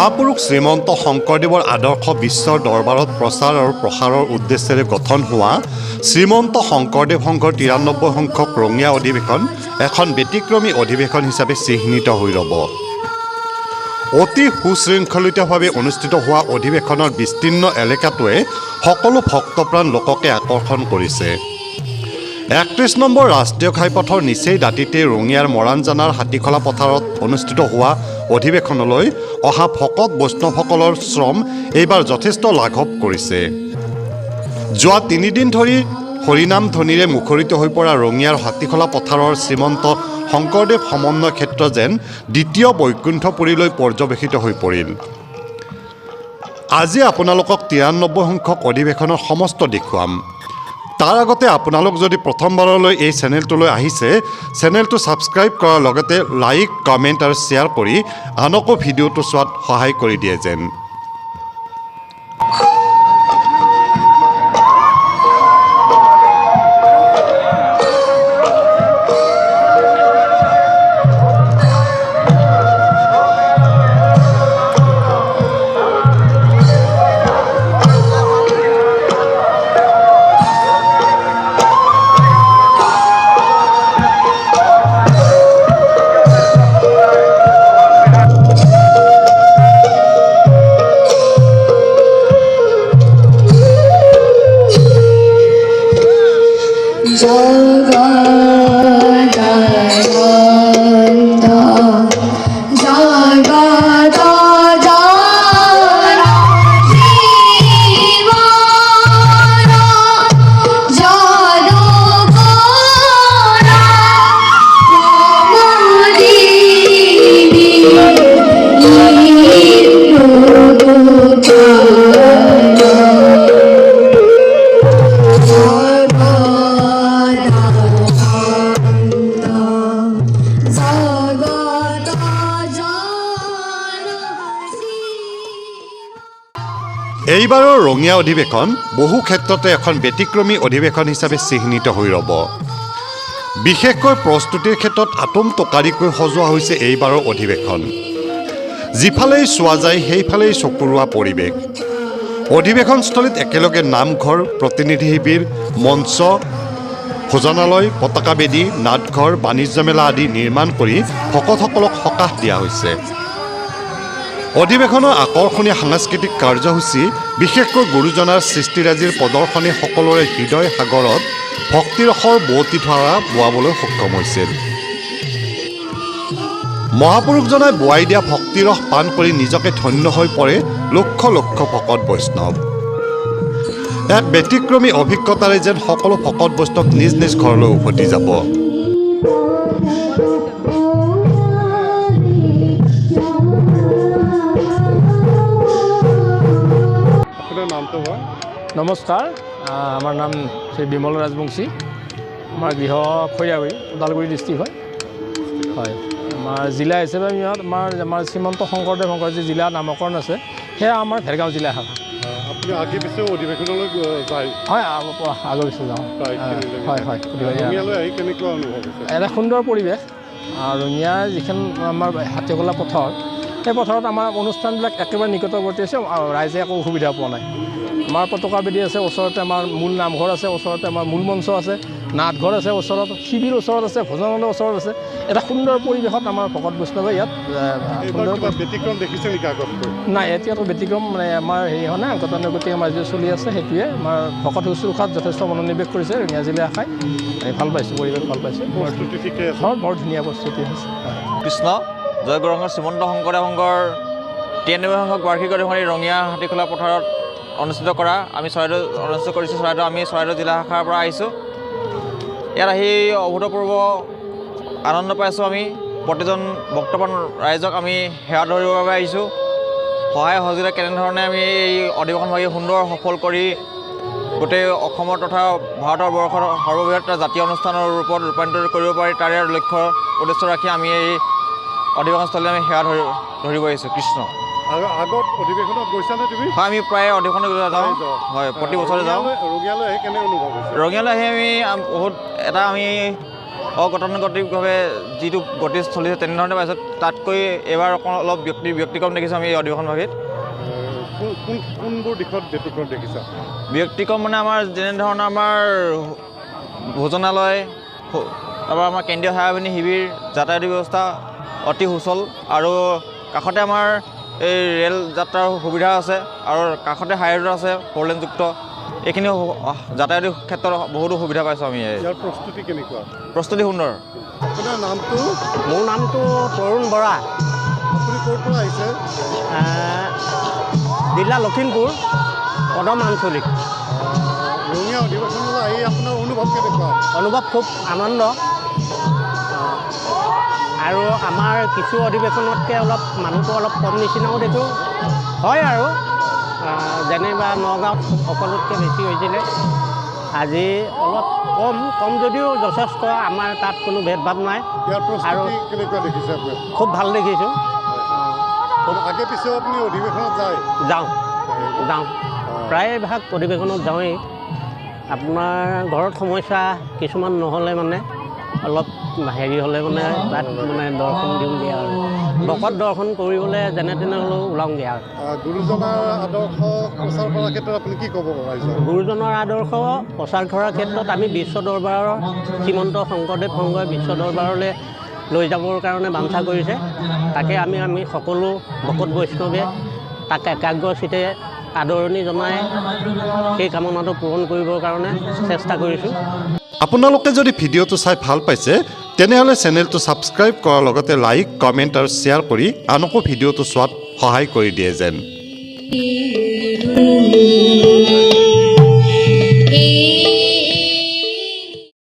মহাপুৰুষ শ্ৰীমন্ত শংকৰদেৱৰ আদৰ্শ বিশ্বৰ দৰবাৰত প্ৰচাৰ আৰু প্ৰসাৰৰ উদ্দেশ্যেৰে গঠন হোৱা শ্ৰীমন্ত শংকৰদেৱ সংঘৰ 93 সংখ্যক ৰঙিয়া অধিৱেশন এখন ব্যতিক্ৰমী অধিৱেশন হিচাপে চিহ্নিত হৈ ৰ'ব। অতি সুশৃংখলিতভাৱে অনুষ্ঠিত হোৱা অধিৱেশনৰ বিস্তীৰ্ণ এলেকাটোৱে সকলো ভক্তপ্ৰাণ লোককে আকৰ্ষণ কৰিছে। 31 নম্বৰ ৰাষ্ট্ৰীয় ঘাইপথৰ নিচেই দাঁতিতে ৰঙিয়াৰ মৰাণজানাৰ হাতীখলা পথাৰত অনুষ্ঠিত হোৱা অধিৱেশনলৈ অহা ভকত বৈষ্ণৱসকলৰ শ্ৰম এইবাৰ যথেষ্ট লাঘৱ কৰিছে। যোৱা তিনিদিন ধৰি হৰিনাম ধ্বনিৰে মুখৰিত হৈ পৰা ৰঙিয়াৰ হাতীখলা পথাৰৰ শ্ৰীমন্ত শংকৰদেৱ সমন্বয় ক্ষেত্ৰ যেন দ্বিতীয় বৈকুণ্ঠপুৰীলৈ পৰ্যবেক্ষিত হৈ পৰিল। আজি আপোনালোকক 93 সংখ্যক অধিৱেশনৰ সমস্ত দেখুৱাম। তাৰ আগতে আপোনালোক যদি প্ৰথমবাৰলৈ এই চেনেলটোলৈ আহিছে, চেনেলটো ছাবস্ক্ৰাইব কৰাৰ লগতে লাইক, কমেণ্ট আৰু শ্বেয়াৰ কৰি আনকো ভিডিঅ'টো চোৱাত সহায় কৰি দিয়ে যেন। এইবাৰৰ ৰঙিয়া অধিৱেশন বহু ক্ষেত্ৰতে এখন ব্যতিক্ৰমী অধিৱেশন হিচাপে চিহ্নিত হৈ ৰ'ব। বিশেষকৈ প্ৰস্তুতিৰ ক্ষেত্ৰত আটোম টোকাৰিকৈ সজোৱা হৈছে এইবাৰৰ অধিৱেশন। যিফালেই চোৱা যায় সেইফালেই চকুৰোৱা পৰিৱেশ। অধিৱেশনস্থলীত একেলগে নামঘৰ, প্ৰতিনিধি শিবিৰ, মঞ্চ, ভোজনালয়, পতাকা বেদী, নাটঘৰ, বাণিজ্য মেলা আদি নিৰ্মাণ কৰি ভকতসকলক সকাহ দিয়া হৈছে। অধিৱেশনৰ আকৰ্ষণীয় সাংস্কৃতিক কাৰ্যসূচী, বিশেষকৈ গুৰুজনাৰ সৃষ্টিৰাজিৰ প্ৰদৰ্শনী সকলোৰে হৃদয় সাগৰত ভক্তিৰসৰ বোৱতী ধাৰা বোৱাবলৈ সক্ষম হৈছিল। মহাপুৰুষজনাই বোৱাই দিয়া ভক্তিৰস পান কৰি নিজকে ধন্য হৈ পৰে লক্ষ লক্ষ ভকত বৈষ্ণৱ। এক ব্যতিক্ৰমী অভিজ্ঞতাৰে যেন সকলো ভকত বৈষ্ণৱ নিজ নিজ ঘৰলৈ উভতি যাব। নমস্কাৰ, আমাৰ নাম শ্ৰী বিমল ৰাজবংশী। আমাৰ গৃহ খৈৰাবাৰী, ওদালগুৰি ডিষ্ট্ৰিক্ট হয়। হয়, আমাৰ জিলা হিচাপে আমি আমাৰ আমাৰ শ্ৰীমন্ত শংকৰদেৱ সংঘৰ যি জিলা নামকৰণ আছে, সেয়া আমাৰ ভেৰগাঁও জিলা শাখা। আপুনি আগে পিছে অধিৱেশনলৈ যায়? হয়, আগে পিছে যাওঁ। হয় হয়। কেনেকুৱা অনুভৱ? এটা সুন্দৰ পৰিৱেশ। ৰঙিয়াৰ যিখন আমাৰ হাতীখোলা পথাৰ, সেই পথাৰত আমাৰ অনুষ্ঠানবিলাক একেবাৰে নিকটৱৰ্তী আছে, ৰাইজে একো অসুবিধা পোৱা নাই। আমাৰ পতাকা বেদী আছে ওচৰতে, আমাৰ মূল নামঘৰ আছে ওচৰতে, আমাৰ মূল মঞ্চ আছে, নাটঘৰ আছে ওচৰত, শিবিৰ ওচৰত আছে, ভোজনালয় ওচৰত আছে। এটা সুন্দৰ পৰিৱেশত আমাৰ ভকত বৈষ্ণৱে ইয়াত সুন্দৰ ব্যতিক্ৰম দেখিছে নেকি আগতকৈ? নাই, এতিয়াতো ব্যতিক্ৰম মানে আমাৰ হেৰি হোৱা নাই। গতানুগতিক আমাৰ যিটো চলি আছে সেইটোৱে আমাৰ ভকত শুশ্ৰূষাত যথেষ্ট মনোনিৱেশ কৰিছে ৰঙিয়া জিলা শাখাই। আমি ভাল পাইছোঁ, পৰিৱেশ ভাল পাইছোঁ। প্ৰস্তুতি ঠিকে আছে, বৰ ধুনীয়া প্ৰস্তুতি হৈছে। কৃষ্ণ জয় গুৰুসংঘৰ শ্ৰীমন্ত শংকৰদেৱ সংঘৰ 93 সংখ্যক বাৰ্ষিক অধিৱেশন ৰঙিয়া হাতীখোলা পথাৰত অনুষ্ঠিত কৰা আমি চৰাইদেউ অনুষ্ঠিত কৰিছোঁ। চৰাইদেউ আমি চৰাইদেউ জিলা শাখাৰ পৰা আহিছোঁ। ইয়াত আহি অভূতপূৰ্ব আনন্দ পাইছোঁ। আমি প্ৰতিজন ভক্তপ্ৰাণ ৰাইজক আমি সেৱা ধৰিবৰ বাবে আহিছোঁ। সহায় সহযোগিতা কেনেধৰণে আমি এই অধিৱেশনভাগি সুন্দৰ সফল কৰি গোটেই অসমৰ তথা ভাৰতৰ বৰ্ষৰ সৰ্ববৃহৎ জাতীয় অনুষ্ঠানৰ ৰূপত ৰূপান্তৰিত কৰিব পাৰি তাৰে লক্ষ্য উদ্দেশ্য ৰাখি আমি এই অধিৱেশনস্থলীত আমি সেৱা ধৰিব আহিছোঁ। কৃষ্ণ। আৰু আগত অধিৱেশনত গৈছানে তুমি? হয়, আমি প্ৰায় অধিৱেশনত যাওঁ। হয়, প্ৰতি বছৰে যাওঁ। ৰঙিয়ালৈ আহি কেনে অনুভৱ হৈছে? ৰঙিয়ালৈ আহি আমি বহুত এটা আমি অগতানুগতিকভাৱে যিটো গতি চলিছে তেনেধৰণে পাইছোঁ। তাতকৈ এইবাৰ অকণ অলপ ব্যতিক্ৰম দেখিছোঁ আমি এই অধিৱেশনভাগিত। কোন কোনবোৰ দিশত ব্যতিক্ৰম দেখিছা? ব্যতিক্ৰম মানে আমাৰ যেনেধৰণৰ আমাৰ ভোজনালয়, তাৰপৰা আমাৰ কেন্দ্ৰীয় সেৱাবাহিনী শিবিৰ, যাতায়াত ব্যৱস্থা অতি সুচল আৰু কাষতে আমাৰ এই ৰেল যাত্ৰাৰ সুবিধা আছে আৰু কাষতে হাই ৰোড আছে ফ'ৰ লেনযুক্ত। এইখিনি যাতায়াতৰ ক্ষেত্ৰত বহুতো সুবিধা পাইছোঁ আমি। ইয়াৰ প্ৰস্তুতি কেনেকুৱা? প্ৰস্তুতি সুন্দৰ। আপোনাৰ নামটো? মোৰ নামটো তৰুণ বৰা। আপুনি ক'ৰ পৰা আহিছে? জিলা লখিমপুৰ, কদম আঞ্চলিক। ৰঙিয়া অধিৱেশনলৈ আহি আপোনাৰ অনুভৱ কেনেকুৱা? অনুভৱ খুব আনন্দ আৰু আমাৰ কিছু অধিৱেশনতকৈ অলপ মানুহটো অলপ কম নিচিনাও দেখোঁ হয় আৰু যেনিবা নগাঁৱত সকলোতকৈ বেছি হৈছিলে, আজি অলপ কম কম যদিও যথেষ্ট। আমাৰ তাত কোনো ভেদভাৱ নাই। ইয়াৰ আৰু প্ৰস্তুতি কেনেকুৱা দেখিছে আপুনি? খুব ভাল দেখিছোঁ। আগে পিছেও আপুনি অধিৱেশনত যায়? যাওঁ যাওঁ, প্ৰায়ভাগ অধিৱেশনত যাওঁৱেই। আপোনাৰ ঘৰত সমস্যা কিছুমান নহ'লে মানে অলপ হেৰি হ'লে মানে তাত মানে দৰ্শন দিওঁগৈ আৰু ভকত দৰ্শন কৰিবলৈ যেনে তেনে হ'লেও ওলাওঁগৈ আৰু। গুৰুজনাৰ আদৰ্শ প্ৰচাৰ কৰাৰ ক্ষেত্ৰত আপুনি কি ক'ব ৰাইজক? গুৰুজনাৰ আদৰ্শ প্ৰচাৰ কৰাৰ ক্ষেত্ৰত আমি বিশ্ব দৰবাৰৰ শ্ৰীমন্ত শংকৰদেৱ সংঘই বিশ্ব দৰবাৰলৈ লৈ যাবৰ কাৰণে বাঞ্ছা কৰিছে। তাকে আমি আমি সকলো ভকত বৈষ্ণৱে তাক একাগ্ৰচিতে আদৰণি জনাই সেই কামনাটো পূৰণ কৰিবৰ কাৰণে চেষ্টা কৰিছোঁ। আপোনালোকে যদি ভিডিঅ'টো চাই ভাল পাইছে, তেনেহ'লে চেনেলটো ছাবস্ক্ৰাইব কৰাৰ লগতে লাইক, কমেণ্ট আৰু শ্বেয়াৰ কৰি আনকো ভিডিঅ'টো চোৱাত সহায় কৰি দিয়ে যেন।